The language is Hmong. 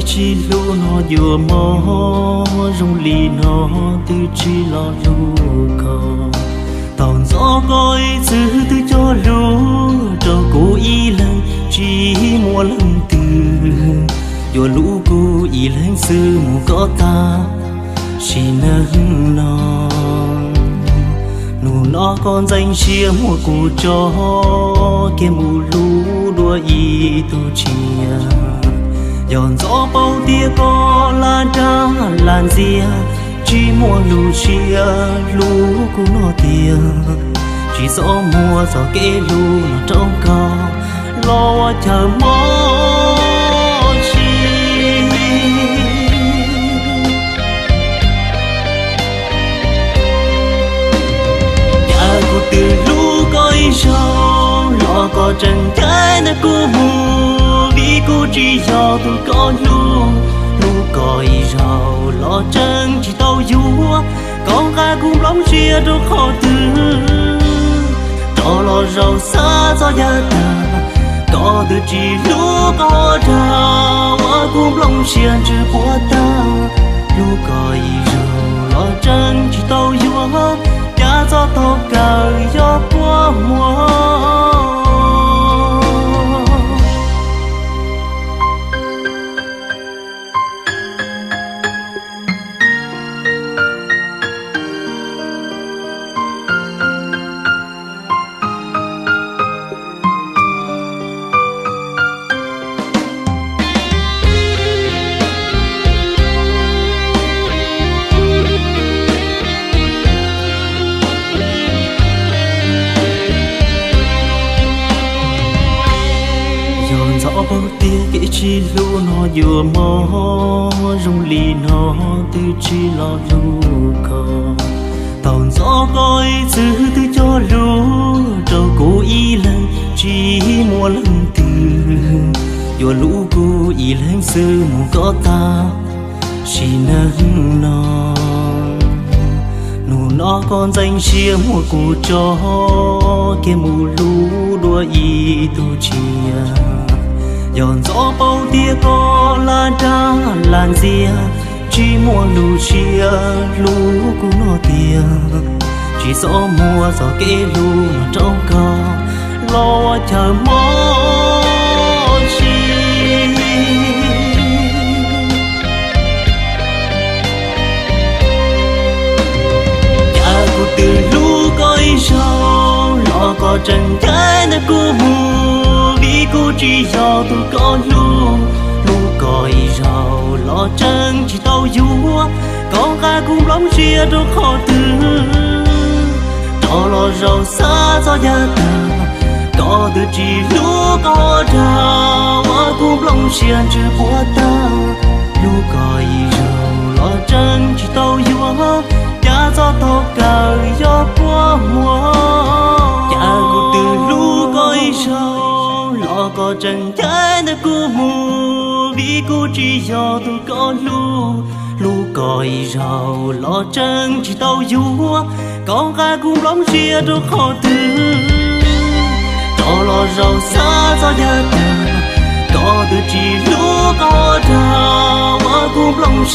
Tsis hlub no yuav mob zoo li no twb tsis los hlub koj. Tau ntxov koj ib txwm twb cog lus rau kuv ib leeg tsis muaj leej twg. Yuav hlub kuv ib leeg xwb mus koj tag sim neej no. Hnub no koj ntxeev siab muab kuv tso kiag mus hlub dua ib tug tshiab. Yog ntxov paub tias koj lam dag lam ntxias, tsis muaj lus siab hlub kuv no tiag. Tsis txhob muab txoj kev hlub no rau koj los ua chaw mob siab. Cas kuv twb hlub koj ib zaug los koj tseem ncaim ntawm kuv mus, vim kuv tsis yog tus koj hlub. Hlub koj ib zaug los tseem tsis tau yuav, koj nqa kuv nplooj siab rau qhov twg? Rov los zaum xav txog yav tag, koj twb tsis hlub koj dag, ua kuv nplooj siab ntsws puas tag. Hlub koj ib zaug los tseem tsis tau yuav, cas txoj tog kawg yog kua muag. Yog ntxov paub tias kev tsis hlub no yuav mob zoo li no twb tsis los hlub koj. Tau ntxov koj ib txwm twb cog lus rau kuv ib leeg tsis muaj leej twg. Yuav hlub kuv ib leeg xwb mus koj tag sim neej no. Hnub no koj ntxeev siab muab kuv tso kiag mus hlub dua ib tug tshiab. Yog ntxov paub tias koj lam dag lam ntxias, tsis muaj lus siab hlub kuv no tiag. Tsis txhob muab txoj kev hlub no rau koj los ua chaw mob siab. Cas kuv twb hlub koj ib zaug los koj tseem ncaim ntawm kuv mus, vim kuv tsis yog tus koj hlub. Hlub koj ib zaug los tseem tsis tau yuav, koj nqa kuv nplooj siab rau qhov twg? Rov los zaum xav txog yav tag, koj twb tsis hlub koj dag, ua kuv nplooj siab ntsws puas tag. Hlub koj ib zaug los tseem tsis tau yuav, cas txoj tog kawg yog kua muag. Cas kuv twb hlub koj ib zaug los koj tseem ncaim ntawm kuv mus, vim kuv tsis yog tus koj hlub. Hlub koj ib zaug los tseem tsis tau yuav, koj nqa kuv nplooj siab rau qhov twg? Rov los zaum xav txog yav tag, koj twb tsis hlub koj dag, ua kuv nplooj